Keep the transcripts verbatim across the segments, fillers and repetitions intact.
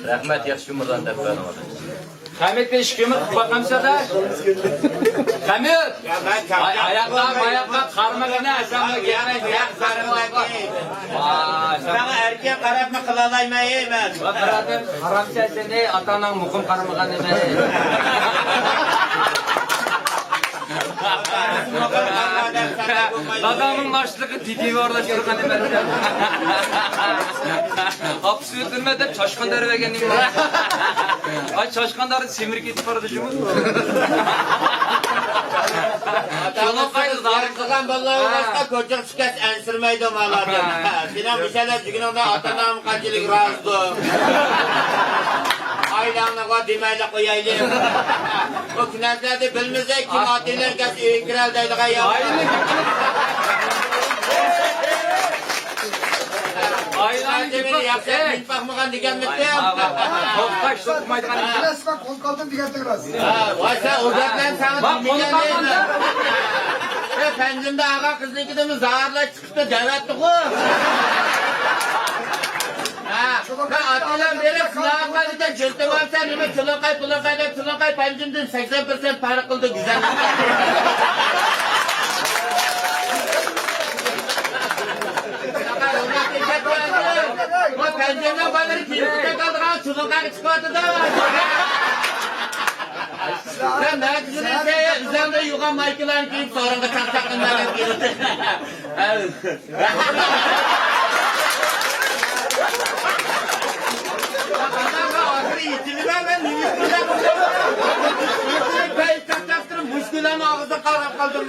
رەھمەت، ياخشى كۆمۈرلەرنى دەپ بەردىڭىز. خەمىت بېشى كۆمۈر قىلىپ باقامسىز-دە؟ خەمىت! ئاي، ئاياققا، ماياققا قارىمىغىنە، ئەسەمگە كەتمەي، ياق قارىمىغىن. ۋاي، ساڭا ئەركەك قاراپمۇ قىلالايمەن، ئەي مەن. ۋاي، بۇرادەر، قارامسەن سېنى، ئاتا-ئاناڭ مۇقىم قارىمىغان نېمە. داداڭنىڭ ناشتىلىقى دېدى ئارىلاشتۇرغان نېمە. ئاپىسى ئۆتۈرمە دەپ چاشقان دەرۋەگەن نېمە. ئاي، چاشقان دەرۋە سېمىرىپ كېتىپ بارىدۇ شۇ. شۇنىڭ قايسى دارى قىلغان بالىلار بولغاچقا كوچىغا چىققاچ ئەنسىرىمەيدۇ مالاردىن. ھە. سېنىڭ مۇشەلە جۈگىنىڭدە ئاتا-ئاناڭ قانچىلىك رازىدۇ. ئائىلەڭنىغۇ دېمەيلى قويايلى. بۇ كۈنەزلەردە بىلمىسەك، كىم ئاتىلەر كەلسە ئۆيگە كىرەل دەيدىغان ياق. ئائىلەڭنى ياخشى باقمىغان دېگەنمىتىم؟ توختاش، توختىمايدىغان. بىلەسىز، مەن قول قالدىم دېگەنتىڭ راست. ۋاي، سەن ئۇ گەپلەرنى ساڭا دېمىگەن. پەنجىمدە ئاغا قىزنىڭكىدىمۇ زارلاش چىقىپتۇ دەۋەتتىغۇ. ھە، مەن ئاتىلەم بېرىپ سىناغان ئىكەن، جىلتىم ئالسا نېمە چۇلۇڭقاي، پۇلۇڭقاي دەپ چۇلۇڭقاي پەنجىمدىن سەكسەن پىرسەنت پەرق قىلدى گۈزەل. بۇ پەنجىمنىڭ بالىلىرى كىيىپ كېتەلىدىغان چۇلۇڭقايغا چىقىۋاتىدۇ. سەن نەگە كىرىسەن، ئۆزۈڭدە يۇغان مايكىلارنى كىيىپ سورۇنغا چاقچاق قىلماي كىرىسەن. ئاخىرى يېتىلىمەن مەن نېمە ئىش قىلدىم؟ مۇشۇ كۈنلەرنى ئاغزىغا قاراپ قالدىم.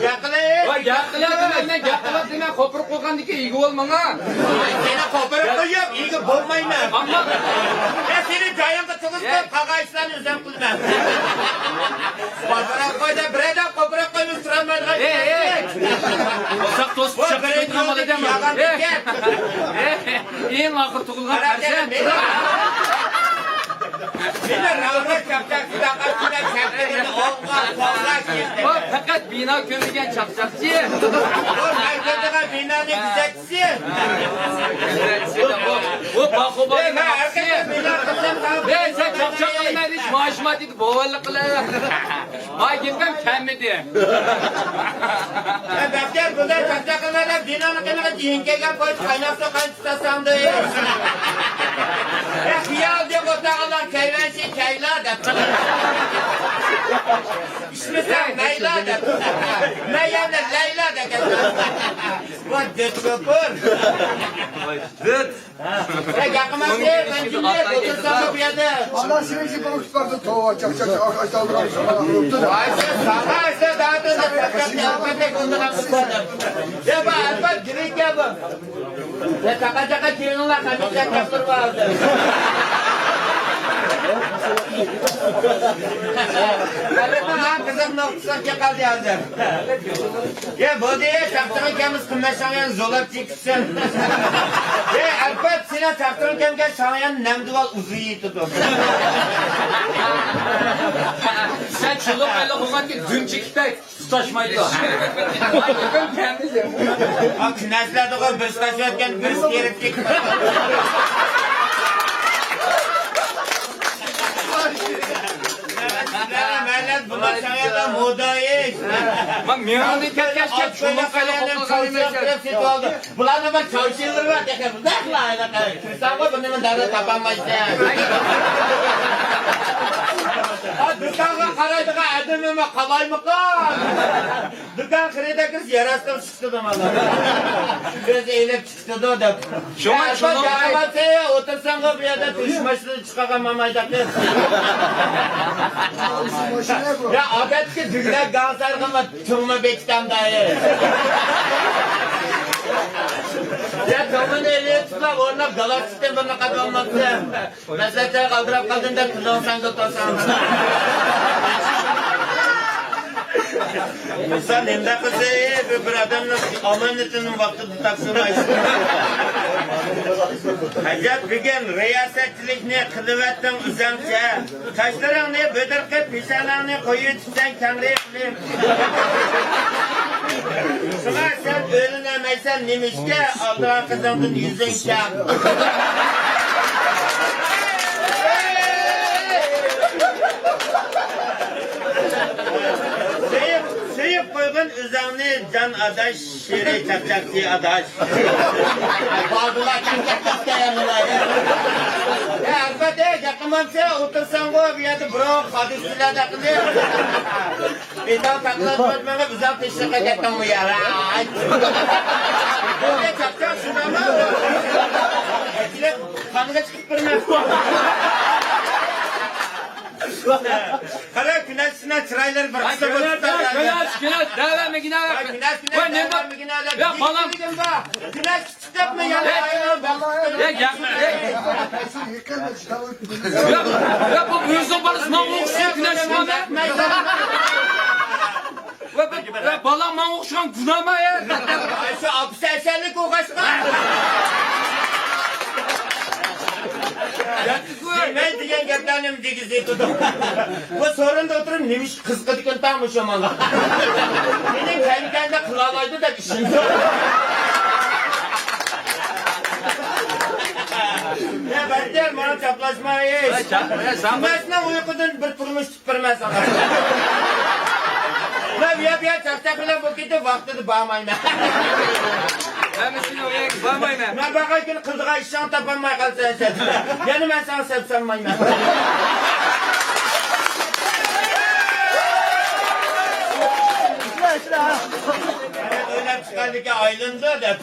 گەپ قىلىڭ. ۋاي، گەپ قىلىڭ دېمەي، مەن گەپ قىلىڭ دېمەي، قوپۇرۇپ قويغاندىكىن ئىگە بولماڭا. سېنى قوپۇرۇپ قويۇپ ئىگە بولمايمەن. ئەمما يا سېنى جايىڭغا تۇرغۇزۇپ قويۇپ قالغان ئىشلارنى ئۆزۈم قىلىمەن. قوپۇرۇپ قوي دەپ، بىرەيدەم قوپۇرۇپ قويمىسا تۇرالمايدىغان. ئېي، ئېي. ئوساق توسۇپ چىقىپ كېتىدىغان بالا ئىكەنمەن. ئېي، ئېي. ئەڭ ئاخىرى تۇغۇلغان پەرزەنت. مېنى راۋرا چاقچاقچى دەپ ئاشۇنداق چاقچاقنى ئوڭغا، سولغا كىردى. بۇ پەقەت بىنا كۆمىدىغان چاقچاقچى. بۇ مەن كۆرىدىغان بىنانىڭ گۈزەلچىسى. بۇ، بۇ باخۇباننىڭ ئاپىسى. ئەي، سەن چاقچاق قىلماي، ھېچ مائاش ماددىدا بوۋاللىق قىلىۋەر. مانا گېپىم كەممىدى. ئەي، بەختىيار، بۇنداق چاقچاق قىلماي دەپ، بىنانىڭ قېنىغا جىيىن كەلگەن پويىز قايناق سۇ قاينىتىپ ئىچسەڭدە. ئەي، خىيال دەپ ئولتۇرغانلار كەيۋەنشى كەيلا دەپ. ئىچمىسەڭ مەيلا دەپ. مەن يەنە لەيلا دەپ. ۋاي، دۆت كوپۇر. دۆت. ئەي، گەپ قىلماڭ، مەن جىمجىت ئولتۇرسام بۇ يەردە. ئانا سېنىڭ جىپىڭ ئۇچۇپ بارسا، توۋا، چاق، چاق، چاق، ئاش ئالدۇرامسەن. ۋاي، سەن ساڭا ئەسلى دائىم ئەلپەتتەك ئولتۇرامسەن. يا، بۇ ئەلپەت گىرىككەن بۇ. يا، چاقا، چاقا، كېلىڭلار، قېنى چاقچاق تۇرۇپ ھازىر. نۇقتىسىغا قالدى ھازىر. يا بولدى، چاقچىقىڭ كەلمىسە قىممەت شاڭيان زولاپ چېكىتسۇن. يا ئەلپەت، سېنىڭ چاقچىقىڭ كەلمىگەن شاڭيان نەمدىۋال ئۇزۇن يېتىدۇ. سەن چۇلۇق ئايلىق بولغانكى دۈم چېكىتەي. تۇتاشمايدۇ. ھا، كۈنەسلەردىغۇ بىرسى تاشلاۋەتكەن، بىرسى كېرىپ كېتىپ. مەلەت بۇنداق شاڭيانلار مودا ئىش. مەن مېڭەمدىن كەتكەچكە چۇلۇق ئايلىق ئوقۇغان ئەمەس. بۇلارنىڭ بىر چاۋشيەنلىرى بار، تېخى بۇنداقلا ھېلىقى. كىرسەڭغۇ بۇنى مەن دەررۇ تاپالمايسەن. ھا، دۇكانغا قارايدىغان ئادىمىمۇ قالايمىقان. دۇكان خېرىدارى كىرسە يەر ئاستىغا چۈشۈپ كېتىدۇ مانا. ئۆزى ئېلىپ چىقىپ كېتىدۇ دەپ. شۇڭا يا، شۇنىڭ ياقماسا، ئولتۇرساڭغۇ بۇ يەردە تۈرۈش ماشىنىسى چىقارغان مامايداق قىز. يا، ئادەتتىكى دۈگىلەر گاڭسارغىمۇ تۈڭمە بېكىتەم دايى. يا، تۈڭمىنى ئېلىۋېتىپلا ئورناپ گالاكتىكتىن بىرنى قاتالماپسەن. مەسلىھەتلەرگە ئالدىراپ قالدىم دەپ تىلىڭ ساڭگىلىتىۋاتساڭ. ئىنسان نېمىنداق قىلسا، بىر، بىر ئادەمنىڭ ئامانىتىنى ۋاقتىدا تاپشۇرمايسىز. ئەجەب بۈگۈن رىياسەتچىلىكنى قىلىۋەتتىڭ ئۆزۈڭچە. قاشلىرىڭنى بۆدۈرقەپ، پېشانەڭنى قويۇۋېتىپسەن كەڭرى قىلىپ. شۇڭا سەن ئۆرۈنەلمەيسەن نېمىشقا، ئالدىغان قىزىڭدىن يۈزۈڭ چاق. سۆيۈپ، سۆيۈپ قويغىن ئۆزۈڭنى جان ئاداش، شېرى چاقچاقچى ئاداش. بارغۇلار چاقچاق قىلىپ كەلگەنلەر. يا ئەلبەتتە، ياقمامسا ئولتۇرساڭغۇ بۇ يەردە بىراۋ خادىسىلەردە قىلىپ. بىزنىڭ تاقلاتمىدىمىغا بىزنىڭ تېشىغا كەتتىڭمۇ يا؟ بۇنى چاقچاق شۇنداقمۇ؟ قانغا چىقىپ بىرمەن. قارا، كۈنەشنىڭ چىرايلىرى بىر قىسىم بولۇپ كۈنەش، كۈنەش، دەۋەرمىگىنە. كۈنەش، كۈنەش، دەۋەرمىگىنە. يا بالام. كۈنەش. يا، يا، يا. يا، يا، بۇ ئۆزۈڭ بالىسى، ماڭا ئوخشىسۇن، كۈنەش، ماڭا. ۋە، ۋە، ۋە، بالا ماڭا ئوخشىغان گۇناما، يا. شۇ ئاپىسى ئەسەرلىك ئوخشاشقان. دېمەي دېگەن گەپلەرنى دېگۈزۈۋېتىدۇ. بۇ سورۇندا ئولتۇرۇپ نېمە ئىش قىزىقىدىكىن تاڭ مۇشۇ ماڭا. مېنىڭ كەلگەندە قىلالايدۇ دەپ ئىشىنىدۇ. يا بەختىيار، ماڭا چاپلاشما ھېچ. ۋاي، چاپلىما، سەن. جۈمەسىنىڭ ئۇيقۇدىن بىر تۇرمۇش تۇتۇپ بېرىمەن ساڭا. مەن بۇ يەر، بۇ يەر چاقچاق بىلەن بولۇپ كېتىپ، ۋاقتىدا بارمايمەن. ھەممىسىنى ئويلايمەن، بارمايمەن. مەن بارغان كۈنى قىلىدىغان ئىشىڭنى تاپالماي قالسا، سەن. يەنە مەن ساڭا سەپسالمايمەن. ئويلاپ چىققاندىكىن ئايلىنىدۇ دەپ.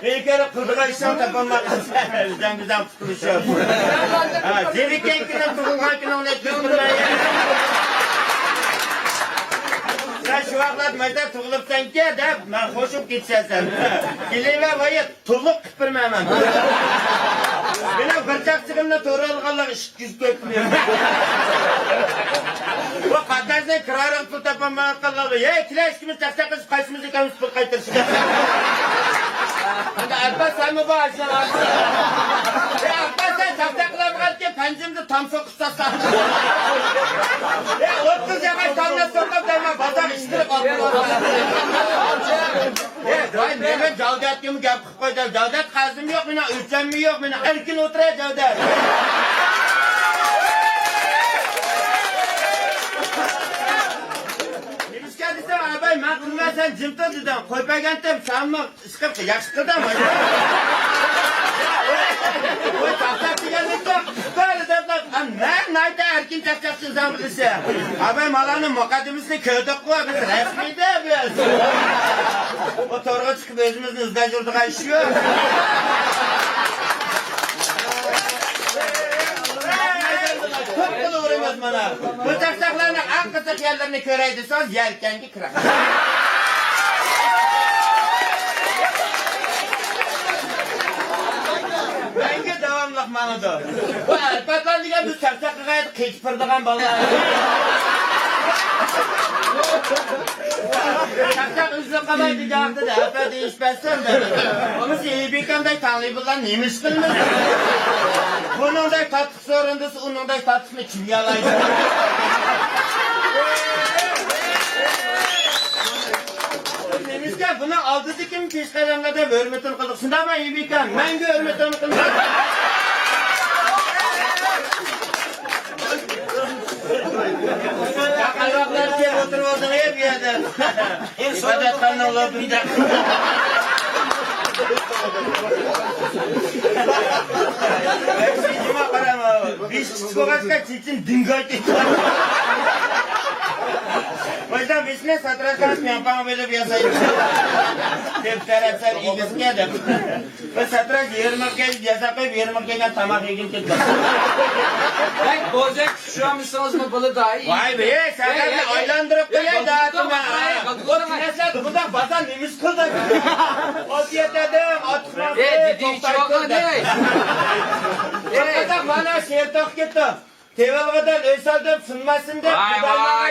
بىكار قىلىدىغان ئىشىڭنى تاپالماي قالسا، ئۆزۈڭ بىزەڭ تۇتۇلۇشۇپ. ھا، زېرىككەن كۈنۈڭ، تۇغۇلغان كۈنۈڭنى ئۆتكۈزدۈرمەي. سەن شۇ ۋاقىتلاردا مايدا تۇغۇلۇپسەنكەن دەپ، مەن خوش بولۇپ كېتىشەسەن. كېلىۋە، ۋايىت. تولۇق قىلىپ بېرىمەن مەن. مېنىڭ بىر چاقچىقىمنى تورالىغانلارغا ئىككى يۈز كۆپ پۇل. بۇ قاتناشنىڭ كىرارىغا پۇل تاپالمايۋاتقانلارغا، ھەي، كېلە ئىككىمىز چاقچاق قىلىپ، قايسىمىز ئىكەنمىز پۇل قايتۇرۇشقا. ئەمدى ئەبباس سەنمۇ بار ئاشۇنىڭ ئارىسىدا. ھەي، ئەبباس سەن چاقچاق قىلالمىغانكەن، پەنجىمدە تام سوقۇپ تاشلاپ. ھەي، ئوتتۇز ياغاچ تامنى سوقۇپ، دەيمەن، بازار ئىشتىرىپ ئاپىرىۋاتىمەن. ھەي، ۋاي، نېمە جاۋدەتكىمۇ گەپ قوي دەپ، جاۋدەت قەرزىم يوق مېنىڭ، ئۆلچەممۇ يوق مېنىڭ، ئەركىن ئولتۇراي جاۋدەت. نېمىشقا دېسەم، ئەبەي، مەن قىلماي سەن جىم تۇر دېدىڭ، قويۇپ بەرگەنتىم، سەنمۇ ئىشقىلىپ ياخشى قىلدىڭ. ۋاي، چاقچاق دېگەنلىكتە، بەرى دەپ، مەن نايتا ئەركىن چاقچاق سۆزلەڭ بىلىسە. ئەبەي، مالانىڭ مۇقەددىمىسىنى كۆردۇققۇ، بىز رەسمىيدە بىز. بۇ تورغا چىقىپ ئۆزىمىزنى ئىزدەپ يۈرىدىغان ئىش يوق. توپ قىلىۋېرىمىز مانا. بۇ چاقچاقلارنىڭ ئەڭ قىزىق يەرلىرىنى كۆرەي دېسىڭىز، يەلكەنگە كىرىڭ. مەڭگۈ داۋاملىق ماڭىدۇ. بۇ ئەلپەتلەر دېگەن بىز چاقچاق قىلغان يەردە قېچىپ بېرىدىغان بالىلار. چاقچاق ئۈزۈلۈپ قالاي دېگەن ۋاقتىدا، ھەپە دېيىش بەرسەم دېدى. بولمىسا ئېيىبىكەمدەك تاڭلى بىلەن نېمە ئىش قىلىمىز؟ بۇنىڭدەك تاتلىق سورۇن دېسە، ئۇنىڭدەك تاتلىقنى كىم يالايدۇ؟ نېمىشقا بۇنىڭ ئالدىدىكىمۇ پېشقەدەملەر دەپ ھۆرمىتىنى قىلدۇق. شۇنداقمۇ ئېيىبىكەم؟ مەڭگۈ ھۆرمىتىنى قىلىمىز. قايراقلار كېلىپ ئولتۇرۇۋالدىڭ ئەي بۇ يەردە. ئىبادەتخانىنىڭ لوبىدا. بەشىنچى قاراڭ، بېشى كىچىك بولغاچقا چېچىنى دىڭگايتىپ. بايدام بېشىنى ساتىراشقان پياڭپاڭ بىلىپ ياسايدۇ. دەپ تەرەپ سەل ئېگىزكەن دەپ. بىر ساتىراش يېرىمىغا كەلگەن ياساپ قويۇپ، يېرىمىغا كەلگەن تاماق يېگىلى كەتتى. بەك بوزەك چۈشۈرمىسىڭىزمۇ بولىدۇ. ۋاي بى، سەنلەرنى ئايلاندۇرۇپ قوياي دادىما. ئوت نەسەت بۇنداق بازار نېمىش قىلدى؟ ئوت يېتەدىم، ئوت ئەي، دېدى، توختايدۇ. توختىساق مانا شېرتوق كەتتى. تېۋىلغىدىن ئۆي سالدىم، سۇنماسىن دەپ. ۋاي، ۋاي،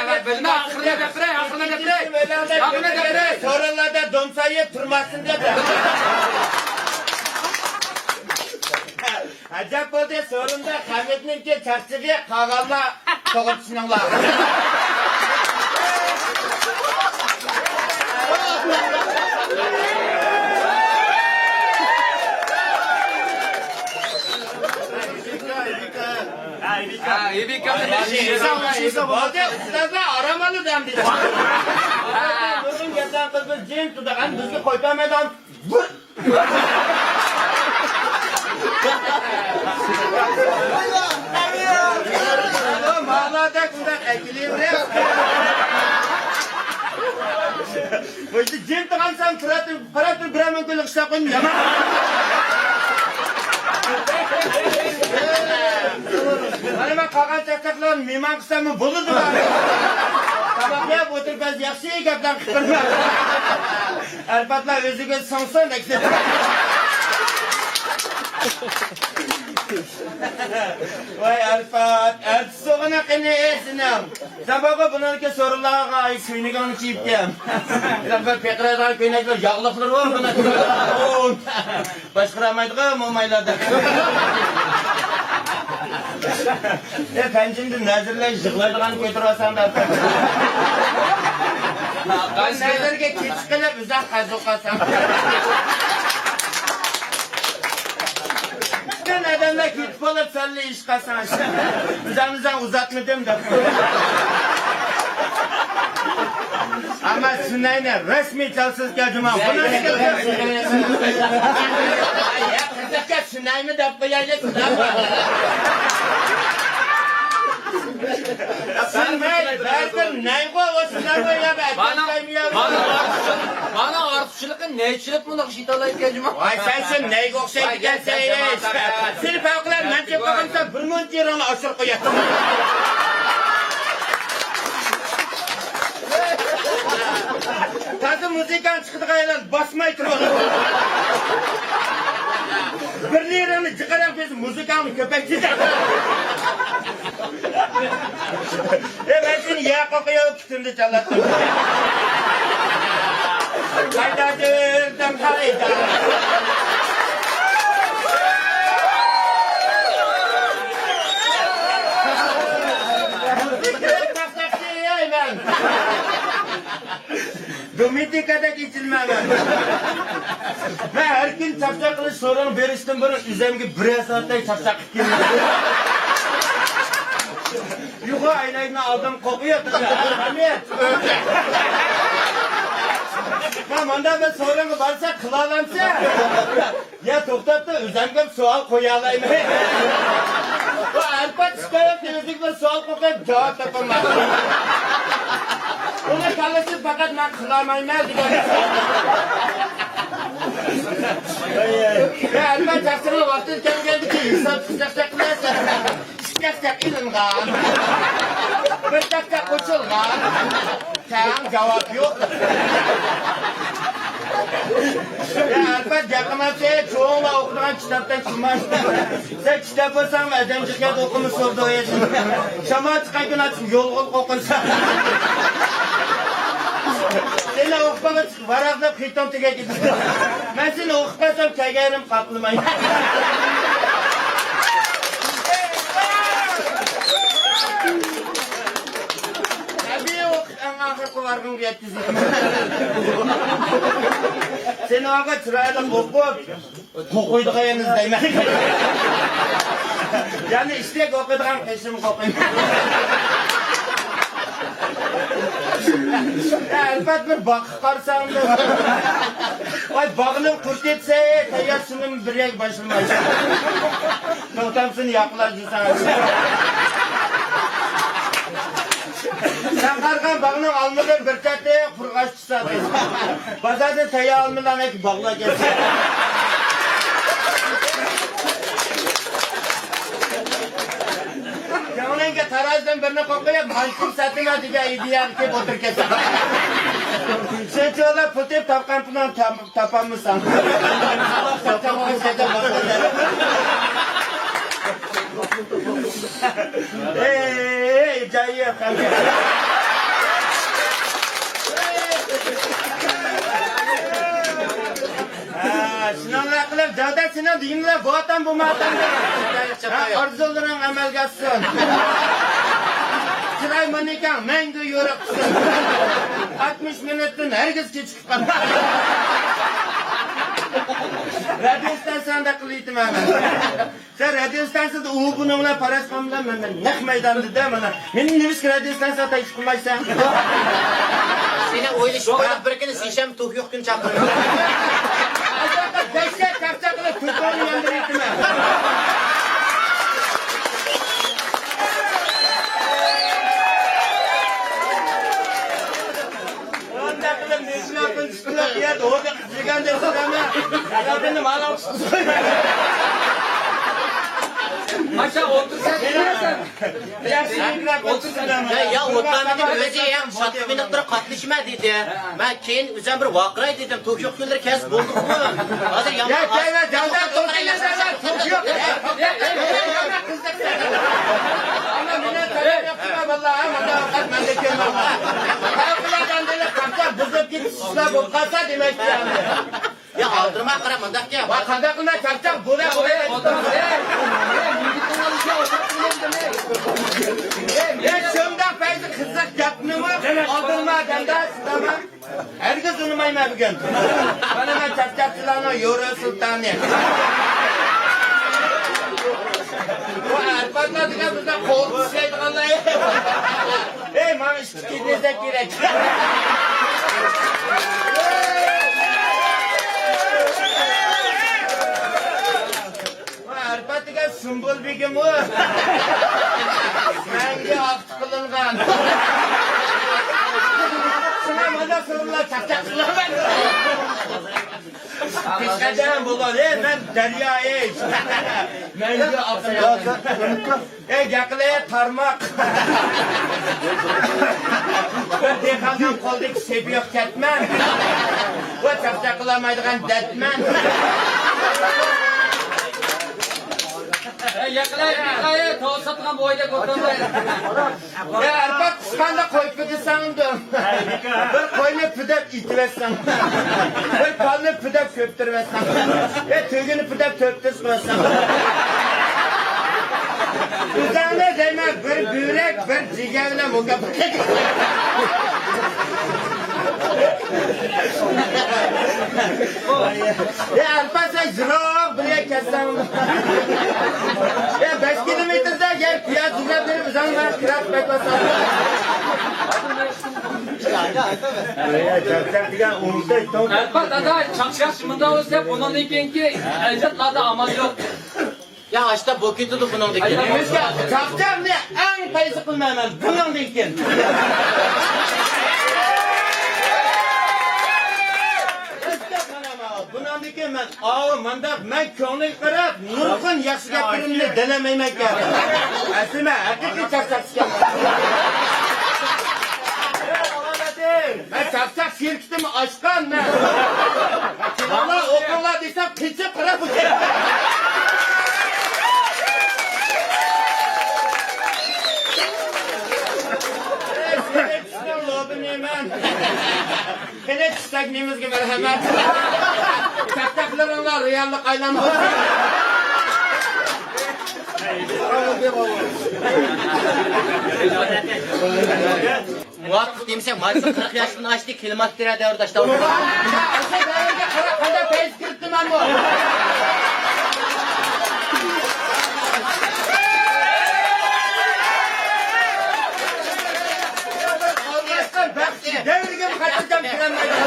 ۋاي، بىلمە، ئاخىرىنى دەپ بېرەي، ئاخىرىنى دەپ بېرەي. ئاخىرىنى دەپ بېرەي. سورۇنلاردا دوم سايىپ تۇرماسىن دەپ. ئەجەب بولدى، سورۇندا خەمىتنىڭكى چاقچىقى، قالغانلار توغرا چۈشىنىڭلار. ھە، ئېيىبىكەمنى بىر شېئىر. بولدى، ئۇستازلار ئارام ئالىدۇ ئەمدى. نۇرغۇن گەپلەرنى قىلىپ بىز جىم تۇردۇق، ئەمدى بىزگە قويۇپ بەرمەيدىغان. ماڭلاردەك شۇنداق ئەكېلىۋېرىپ. مۇشۇ جىم تۇرغانسان، تۇراتتىم، قاراپ تۇرۇپ بىرەر مىڭ كۈنلۈك ئىشلەپ قويدۇم، يامان. مانا مەن قالغان چاقچاقلارنى مېھمان قىلساممۇ بولىدۇ. تاماق يەپ ئولتۇرۇپ بەزى ياخشى گەپلەر قىلىپ تۇرىمەن. ئەرپاتلار ئۆزىگە سىڭسۇن دەيسىلەر. ۋاي ئەرپات، ئەرتىس سوغىنا قېنى سېنىڭ. سەن بارغۇ بۇنىڭكى سورۇنلارغا ئاي كۆينىكىڭنى كىيىپتىم. سەن بىر پېقىرايدىغان كۆينەكلەر ياغلىقلىرى بار بۇنىڭ. باشقۇرالمايدىغان مومايلار دەپ. ئە، پەنجىمدە نەزىرلەر يىغلايدىغان كۆتۈرۈۋالساڭ دەپ. نەزىرگە كېچىش قىلىپ ئۇزاق قازۇق قالساڭ. پۈتۈن ئادەملەر كېتىپ بولۇپ سەنلا ئىش قالساڭ. ئۆزۈڭنى ئۇزاتمىدىم دەپ. ئەمما سۈنەينى رەسمىي چالسىز كەلدىما. بۇنى قىزىققا سۈنەيمۇ دەپ قويايلى. سۈنەي بەزىدە نەيغۇ ئۇ سۈنەيمۇ يا. مانا، مانا ئارتۇقچىلىق، مانا ئارتۇقچىلىقى نەيچىلىك مۇنداق ئىش ئېيتالايدىكەن جۇما. ۋاي سەن شۇ نەيگە ئوخشايدىكەنسەن. سېنى پەۋقۇلئاددە مەن چېقىپ قالغانسەن بىر مۇنچە يېرىڭنى ئاشۇرۇپ قوياتتىم. تازا مۇزىكانت چىقىدىغان يەرلەرنى باسماي تۇرۇڭ. بىر يېرىڭنى جىقىراڭ بېسىپ مۇزىكاڭنى كۆپەيتىسەن. ئە، مەن سېنى يەر قوقۇيۇپ پۈتۈندە چالاتتىم. قايدا جۈردۈم، قايدا؟ مەن دومېتىكادەك ئېچىلمەيمەن. مەن ھەر كۈنى چاقچاق قىلىش سورۇنغا بېرىشتىن بۇرۇن ئۆزۈمگە بىرەر سائەتتەك چاقچاق قىلىپ كېلىمەن. يۇقا ئەينەكنى ئالدىم، قوقۇياتىدۇ. مەن مۇنداق بىر سورۇنغا بارسا قىلالامسەن؟ يا توختاپ تۇر، ئۆزۈمگە سوئال قويالايمەن. بۇ ئەرپات شىكايەت تېلېفونغا سوئال قويۇپ جاۋاب تاپالمايمەن. ئۇنىڭ كاللىسى پەقەت مەن قىلالمايمەن دېگەن. يا ئەرپات چاقچىقىنىڭ ۋاقتى كەلگەندىكىن ھېسابسىز چاقچاق قىلىسەن. ئىككى چاقچاق ئېلىنغان. بىر چاقچاق قوشۇلغان. تەڭ جاۋاب يوق. يا ئەلپەت، ياقىمەن سەن، چوڭلار ئوقۇيدىغان كىتابتەك شۇماش. سەن كىتاب بولساڭمۇ ئادەمجىق يەردە ئوقۇمىسۇن دويەسىن. شامال چىققان كۈنى ئاچسىم يولغىلىق ئوقۇيسەن. سېنى ئوقۇپ قالغان ۋاراقلاپ خېتىڭ تۈگەپ كېتىدۇ. مەن سېنى ئوقۇپ قالسام كەلگەنلىرىم قاپلىمايمەن. تەبىئىي ئوقۇپ ئەڭ ئاخىرقى ۋارىقىڭغا يەتكۈزدۈم. سېنى ئاغا چىرايلىق ئوقۇپ، قوقۇيدىغان يەرنى ئىزدەيمەن. يەنى ئىشتەك ئوقۇيدىغان قېشىم قوقۇيمەن. يا، ئەلپەت بىر باغقا قارىساڭ. ۋاي، باغنىڭ قۇرت يەتسە، تەييار سۇنۇم بىر يەرگە باشلىمايسەن. توختامسىز ياقلاش دېسەڭ. سەن قارىغان باغنىڭ ئالمىلىرى بىر تەتى قۇرغاچ. بازاردىن تەييار ئالمىلارنى ئەكىپ باغلاپ كەلسە. كۆڭلۈڭگە تارازىدىن بىرنى قوقۇيۇپ، مانتىم ساتىمەن دېگەن ئىدىيەنى كېلىپ ئولتۇرۇپ كەتسە. شۇنچىۋالا پۇل تېپىپ تاپقان پۇلۇڭنى تاپ-، تاپالمىساڭ. ئەي، جايى يوق. ھە، شۇنىڭلار قىلىپ، دەۋدە سېنىڭ دېگىنىڭلار بۇ ئاتام، بۇ ماتام. ھە، ئارزۇلىرىڭ ئەمەلگە ئاشسۇن. چىراي مانېكەن مەڭگۈ يورۇق تۇرسۇن. ئاتمىش مىنۇتتىن ھەرگىز كېچىكىپ قالما. رادىيو ئىستانسىسىدا قىلىۋېتىمەن مەن. سەن رادىيو ئىستانسىسىدا ئۇ بۇنىڭ بىلەن پاراش قىلغان بىلەن مەن، مەن نەق مەيداندا دە مانا. مېنى نېمىشقا رادىيو ئىستانسىسىغا تەكلىپ قىلمايسەن؟ سېنى ئويلىشىپ قويۇپ بىر كۈنى سىشەم توك يوق كۈن چاقىرىمەن. دەھشەت چاقچاق قىلىپ تۇرپاننى ياندۇرۇۋېتىمەن. ئۇنداق قىلىپ نېمىشقا قىلىپ يەردە ئوردى قىزىغاندەك سۈرەمە. ئەللادىنى مانا. ماشا ئولتۇرسا دېمەسەن. يا، يا، ئولتۇرمىدىم، ئۆزى يا، شاتلىق مېنىڭ بىر قاتنىشىمەن دېدى. مەن كېيىن ئۆزۈم بىر ۋارقىراي دېدىم. توك يوق كۈنلىرى كەلسە بولدۇقمۇ؟ ھازىر يا، يامان كەلمە، جاندا توك يوق. ئەمما مېنىڭ تەلەپ يوق، ۋاللا، ھە، مۇنداق ۋاقىت مەندە كەلمەڭلار. خەلقلەردىن بىرى قاچاق بۇزۇپ كېتىپ، ئىشلار بولۇپ قالسا دېمەكچى. يا، ئالدىرىما قارا، مۇنداق گەپ. ۋاي، قانداق قىلما، چاقچاق، بۇ نە، بۇ نە. ئەي، شۇنداق پەيزى قىزىق گەپنىمۇ ئالدىرما دەمدە، سىزلەرمۇ. ھەرگىز ئۇنىمايمەن بۈگۈن. مانا مەن چاقچاقچىلارنىڭ يورۇ سۇلتانى. بۇ ئەربابلار دېگەن بىزدە قول چىشلەيدىغانلار. ئەي، ماڭا ئىككى كېلىنىزە كېرەك. ئەرباب دېگەن سۇمبۇل بېگىمۇ مەڭگۈ ئاق تىقىلىنغان. شۇڭا مانا سۇمبۇللار چاقچاق قىلىمەن. پېشقەدەم بولۇڭ، ئەي، مەن دەريا، ئەي. مەڭگۈ ئاق تىقىلىنغان. ئەي، گەقلى تارماق. بىر دېھقاننىڭ قولىدىكى سېپى يوق كەتمەن. ۋە چاقچاق قىلالمايدىغان دەتمەن. ئەي، ياقلى، ياقلى، تاۋۇز ساتىدىغان بوۋايدەك ئولتۇرماي. يا، ئەرباب قىسقاندا قوي پىدىساڭدۇ. بىر قوينى پۈدەپ ئېتىۋەتسەڭ. بىر كالىنى پۈدەپ كۆپتۈرۈۋەتسەڭ. يا، تۆگىنى پۈدەپ تۆپتۈز قىلىۋەتسەڭ. ئۆزۈڭنى دەيمەن، بىر بۆرەك، بىر جىگەر بىلەن مۇكاپات. يا، ئەلپاز، سەن يىراق بىر يەرگە كەتسەڭ. يا، بەش كىلومېتىردا يەر پىيادە يۈرۈپ بېرىپ، ئۆزۈڭ بىلەن كىرا بەكلەپ. ئەلپاز دادا، چاقچاق مۇنداق بولسا، بۇنىڭدىن كېيىنكى ئەجدادلاردا ئامان يوق. يا، ئاشتا بولۇپ كېتىدۇ بۇنىڭدىن كېيىن. چاقچاقنى ئەڭ پەيزى قىلمايمەن بۇنىڭدىن كېيىن. بۇنىڭدىن كېيىن مەن، ئاۋۇ مانداق، مەن كۆڭلۈڭگە قاراپ، نۇرغۇن ياخشى گەپلىرىمنى دېيەلمەيمەنكەن. ئەسلىمە، ھەقىقىي چاقچاقچىكەن. مەن چاقچاق شىركىتىمنى ئاچقان مەن. كېلىڭلار، ئوقۇڭلار دېسەم، قېچىپ قاراپ ئۆتۈپ. سېنىڭ لوبىنى مەن. قېنى چۈشتەك نېمىزگە مەرھەمەت. چاقچاقلىرىڭلار رېئاللىق ئايلانمىسۇن. مۇۋاپىق دېمىسەك، ماجىسى قىرىق ياشتىن ئاشتى، كىلىماتتىرا دەۋرداش دەۋرداش. ئاشۇ دەۋرگە قاراپ قانداق پەيز كىرىپتىمەنمۇ؟ دەۋرگە خاتىرجەم كىرەلمەيدۇ.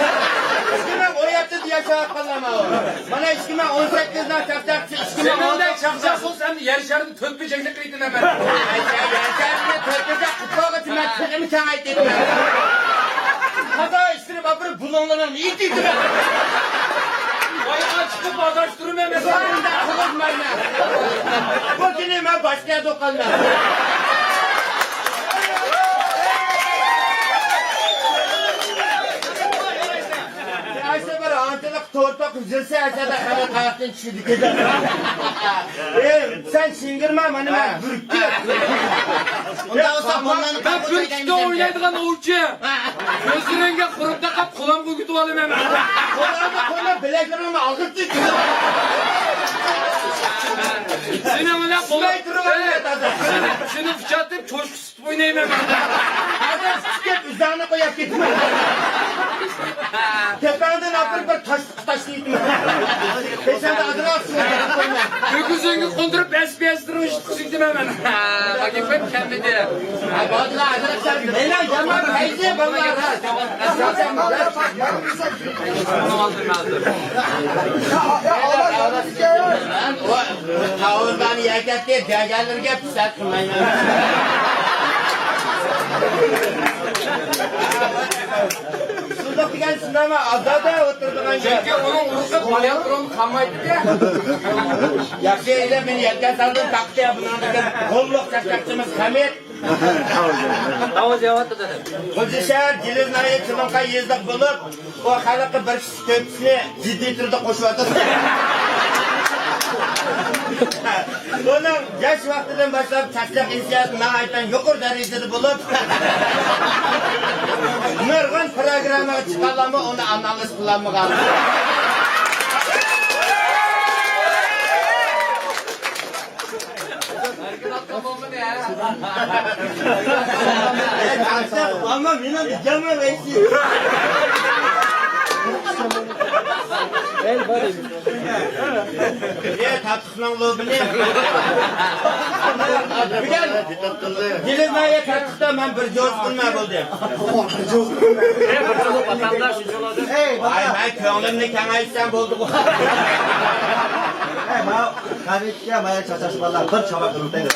ئىككى مىڭ ئون يەتتىدە ياشاۋاتقانلار ماۋۇ. مانا ئىككى مىڭ ئون سەككىزدە چاقچاقچى، ئىككى مىڭ ئون توققۇزدا. سېنىڭدەك چاقچاق بولسا ئەمدى يەر شارىنى تۆت بۇرجەكلىك قىلىۋېتىمەن مەن. يەر شارىنى تۆت بۇرجەك قىلىپ قويغۇچە مەن تېخىمۇ كېڭەيتىۋېتىمەن. قازا ئىشلىرىم ئاپىرىپ بۇلۇڭلىرىڭنى ئېتىۋېتىمەن. ۋايغا چىقىپ ئاداشتۇرىمەن مەن. بۇ كۈنى مەن باشقا يەردە ئوقۇيمەن. ئاشۇ بىر ئانچىلىق تورتاق ئۈزۈلسە، ئەسەدە خەلق ھاياتتىن چۈشىدىكەن. ئېي، سەن شىڭگىرما، مانا مەن بۈركۈت. ئۇنداق بولسا، مەن بۈركۈتتە ئوينايدىغان ئوۋچى. كۆزلىرىڭگە قۇرۇت تاقاپ، قولۇمغا ئۆگىتىۋالىمەن. قولۇڭنى قويما، بىلەكلىرىڭنى ئاغرىتتى. سېنىڭ بىلەن قول-، سېنىڭ، سېنىڭ ئۇچاتىپ، چوشقا سۈتۈپ ئوينايمەن مەن. ھازىر سۈتكەپ ئۆزۈڭنى قويۇپ كېتىمەن. تۆپەڭدىن ئاپىرىپ بىر تاش تاشلايتتىم. پېشاندا ئازراق سۇ قويما. كۆكۈزۈڭگە قوندۇرۇپ، ئەسپى ئەستىرىڭ ئىشتىقىزىڭ دېمەمەن. باكىم كەلمىدى. مېنىڭ يامان پەيزى بالىلار. تاۋۇزلارنى يەكەتتى، دېگەنلىرىگە پىسەت قىلمايمەن. شۇنداق دېگەن شۇنداقمۇ؟ ئازادە ئولتۇرىدىغان گەپ. چۈنكى ئۇنىڭ ئۇرۇقى بالىياترون قالمايدىكەن. ياخشى، ئەيلە مېنى يەتكەن ساندىن تاقىتى بۇنىڭدىكى غوللۇق چاقچاقچىمىز خەمىت. خوجا شەھەر جىلىز ناھىيە چىلىڭقا يېزىلىق بولۇپ، ئۇ خەلققە بىر كىشى تۆت كىشىنى جىددىي تۈردە قوشۇۋاتىدۇ. ئۇنىڭ ياش ۋاقتىدىن باشلاپ چاقچاق ھېسسىياتى ناھايىتى يۇقىرى دەرىجىدە بولۇپ، نۇرغۇن پىروگراممىغا چىققانلارمۇ ئۇنى ئانالىز قىلالمىغان. ئەمما مېنىڭ جامام ئەكسى. ئەي، تارتۇقنىڭ لوبىنى. بۈگۈن جىلىز ناھىيە تارتۇقتا مەن بىر جوزۇقۇنما بولدى. ئەي، بىر جوزۇق ۋاتانداش. ئەي، مەن كۆڭلۈمنى كېڭەيتسەم بولدىغۇ. ئەي، مانا، خەرىتكە مانا چاچاش بالىلار بىر چاۋاك قىلىپ بېرىڭ.